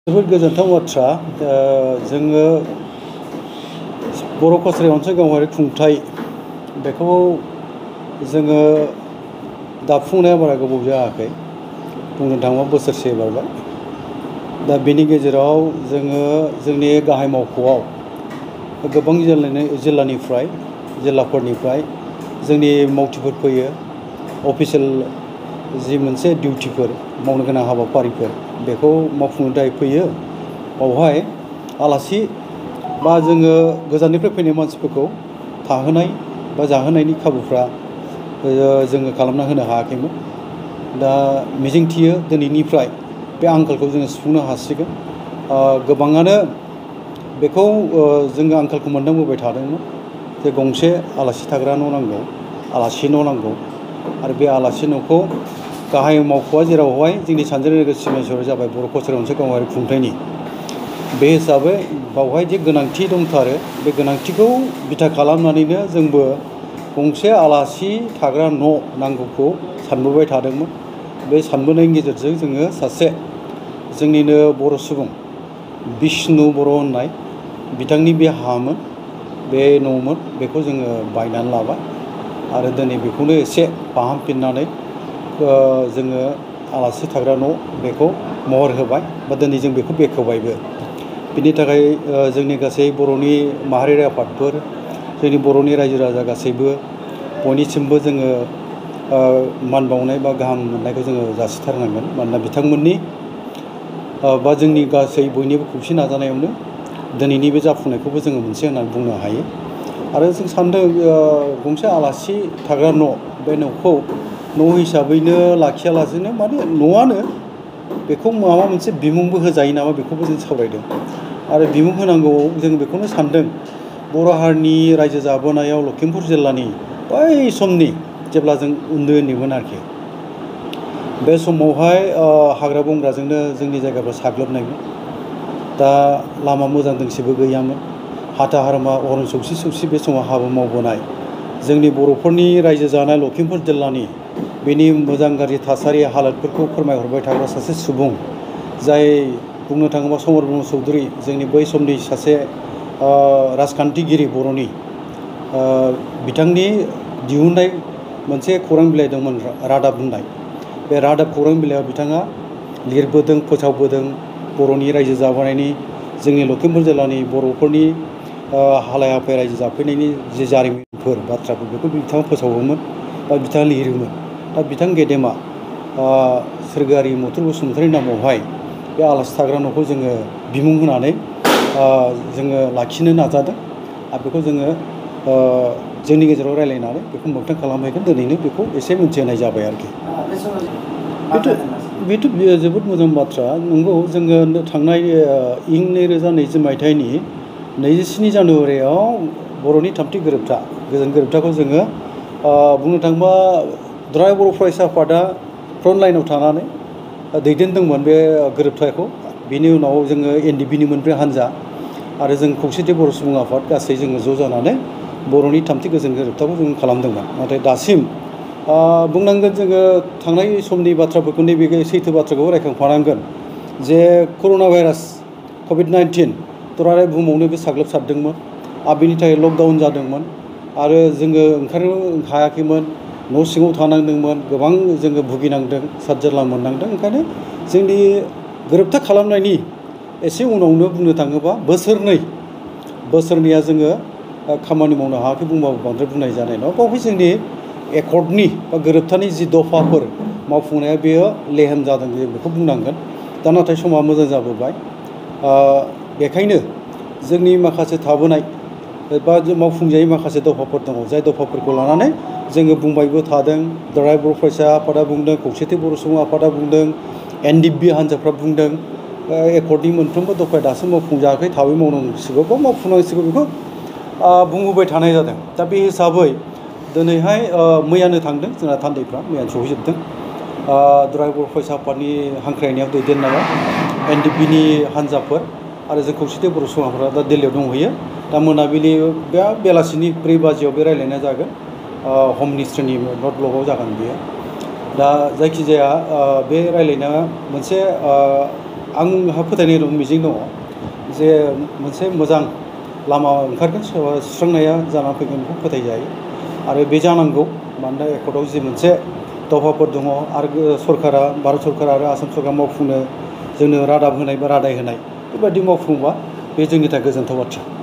जोबोद गोजोनथाव बाथ्रा जोङो बर' कसारि ओनसोल गावारि खुंथाय बेखौ जोङो दाफुंनाया बारा गोबाव जायाखै बुंनो थाङोबा बोसोरसे बारबाय दा बेनि गेजेराव जोङो जोंनि गाहाय मावख'आव गोबां जिल्लाफोरनिफ्राय जोंनि मावथिफोर फैयो अफिसियेल जि मोनसे डिउटिफोर मावनो गोनां हाबाफारिफोर बेखौ मावफुंनो थाखाय फैयो बावहाय आलासि बा जोङो गोजाननिफ्राय फैनाय मानसिफोरखौ थाहोनाय बा जाहोनायनि खाबुफ्रा जोङो खालामना होनो हायाखैमोन दा मिजिंथियो दिनैनिफ्राय बे आंखालखौ जोङो सुफुंनो हासिगोन गोबाङानो बेखौ जोङो आंखालखौ मोनदांबोबाय थादोंमोन जे गंसे आलासि थाग्रा न' नांगौ आलासि न' नांगौ आरो बे आलासि न'खौ गाहाय मावख'आ जेरावहाय जोंनि सानजारि नोगोर सिमनाय जाबाय बर' कसारि ओनसोल गावारि खुंथायनि बे हिसाबै बावहाय जे गोनांथि दंथारो बे गोनांथिखौ बिथा खालामनानैनो जोंबो गंसे आलासि थाग्रा न' नांगौखौ सानबोबाय थादोंमोन बे सानबोनायनि गेजेरजों जोङो सासे जोंनिनो बर' सुबुं बिष्णु बर' होननाय बिथांनि बे हामोन बे न'मोन बेखौ जोङो बायनानै लाबाय आरो दिनै बेखौनो एसे फाहामफिननानै जोङो आलासि थाग्रा न' बेखौ महर होबाय बा दिनै जों बेखौ बेखेवबायबो बिनि थाखाय जोंनि गासै बर'नि माहारियारि आफादफोर जोंनि बर'नि रायजो राजा गासैबो बयनिसिमबो जोङो मान बावनाय बा गाहाम मोननायखौ जोङो जासिथारनांगोन मानोना बिथांमोननि बा जोंनि गासै बयनिबो खौसे नाजानायावनो दिनैनि बे जाफुंनायखौबो जोङो मोनसे होननानै बुंनो हायो आरो जों सानदों गंसे आलासि थाग्रा न' बे न'खौ न' हिसाबैनो लाखियालासेनो माने न'आनो बेखौ माबा मोनसे बिमुंबो होजायो नामा बेखौबो जों सावरायदों आरो बिमुं होनांगौआव जों बेखौनो सानदों बर' हारिनि रायजो जाबोनायाव लखिमपुर जिल्लानि बै समनि जेब्ला जों उन्दैमोन आरोखि बे समावहाय हाग्रा बंग्राजोंनो जोंनि जायगाफ्रा साग्लोबनायमोन दा लामा मोजां दोंसेबो गैयामोन हाथा हारमा अरन सौसि बे समाव हाबा मावबोनाय जोंनि बर'फोरनि रायजो जानाय लखिमपुर जिल्लानि बेनि मोजां गाज्रि थासारि हालोदफोरखौ फोरमायहरबाय थाग्रा सासे सुबुं जाय बुंनो थाङोबा समर ब्रह्म चौधुरि जोंनि बै समनि सासे राजखान्थिगिरि बर'नि बिथांनि दिहुननाय मोनसे खौरां बिलाइ दंमोन रादाब होननाय बे रादाब खौरां बिलाइयाव बिथाङा लिरबोदों फोसावबोदों बर'नि रायजो जाबोनायनि जोंनि लखिमपुर जिल्लानि बर'फोरनि हालाय हाफाय रायजो जाफैनायनि जे जारिमिनफोर बाथ्राफोर बेखौ बिथाङा फोसावोमोन बा बिथाङा लिरोमोन दा बिथां गेदेमा सोरगोआरि मथुर बसुमतारिनि नामावहाय बे आलासि थाग्रा न'खौ जोङो बिमुं होनानै जोङो लाखिनो नाजादों आरो बेखौ जोङो जोंनि गेजेराव रायलायनानै बेखौ मोगथां खालामहैगोन दिनैनो बेखौ एसे मिथिहोनाय जाबाय आरोखि बेथ' जोबोद मोजां बाथ्रा नंगौ जोङो थांनाय इं 2020 मायथाइनि 27 जानुवारियाव बर'नि थामथि गोजोन गोरोबथाखौ जोङो बुंनो थाङोबा दुलाराय बर' फरायसा आफादा फ्रन्ट लाइनाव थानानै दैदेनदोंमोन बे गोरोबथाखौ बिनि उनाव जोङो NDP-नि मोनब्रै हान्जा आरो जों खौसेथि बर' सुबुं आफाद गासै जोङो ज' जानानै बर'नि थामथि गोजोन गोरोबथाखौ जों खालामदोंमोन नाथाय दासिम बुंनांगोन जोङो थांनाय समनि बाथ्राफोरखौ नैबे सैथो बाथ्राखौ रायखांफानांगोन जे कर'ना भाइरास COVID-19 दुलाराय बुहुमावनो बे साग्लोबसारदोंमोन आरो बेनि थाखाय लकडाउन जादोंमोन आरो जोङो ओंखारनो हायाखैमोन न' सिङाव थानांदोंमोन गोबां जोङो भुगिनांदों सादजारला मोननांदों ओंखायनो जोंनि गोरोबथा खालामनायनि एसे उनावनो बुंनो थाङोबा बोसोरनैया जोङो खामानि मावनो हायाखै बुंबाबो बांद्राय बुंनाय जानाय नङा बावहाय जोंनि एकर्डनि बा गोरोबथानि जि दफाफोर मावफुंनाया बेयो लेहेम जादों जों बेखौ बुंनांगोन दा नाथाय समा मोजां जाबोबाय बेखायनो जोंनि माखासे थाबोनाय बा मावफुंजायै माखासे दफाफोर दङ जाय दफाफोरखौ लानानै जोङो बुंबायबो थादों दुलाराय बर' फरायसा आफादा बुंदों खौसेथि बर' सुबुं आफादा बुंदों NDP हान्जाफ्रा बुंदों एकर्डनि मोनफ्रोमबो दफाया दासिम मावफुंजायाखै थाबै मावनांसिगौ बा मावफुंनांसिगौ बेखौ बुंबोबाय थानाय जादों दा बे हिसाबै दिनैहाय मैयानो थांदों जोंना थान्दैफ्रा मैयानो सहैजोबदों दुलाराय बर' फरायसा आफादनि हांख्रायनायाव दैदेननायाव NDP-नि हान्जाफोर आरो जों खौसेथि बर' सुबुंफोरा दा दिल्लीयाव दंहैयो दा मोनाबिलि बे बेलासिनि 4 बाजियाव बे रायलायनाया जागोन हम मिनिस्ट्रिनि नर्थ ब्लकआव जागोन बेयो दा जायखिजाया बे रायलायनाया मोनसे आंहा फोथायनाय दं, मिजिं दङ जे मोनसे मोजां लामा ओंखारगोन, सुस्रांनाया जानानै फैगोन, बेखौ फोथायजायो। आरो बे जानांगौ, मानोना एकर्डआव जि मोनसे दफाफोर दङ आरो सरकारा, भारत सरकार आरो आसाम सरकार मावफुंनो जोंनो रादाब होनाय बा रादाय होनाय, बेबायदि मावफुंबा बे जोंनि थाखाय गोजोनथाव बाथ्रा।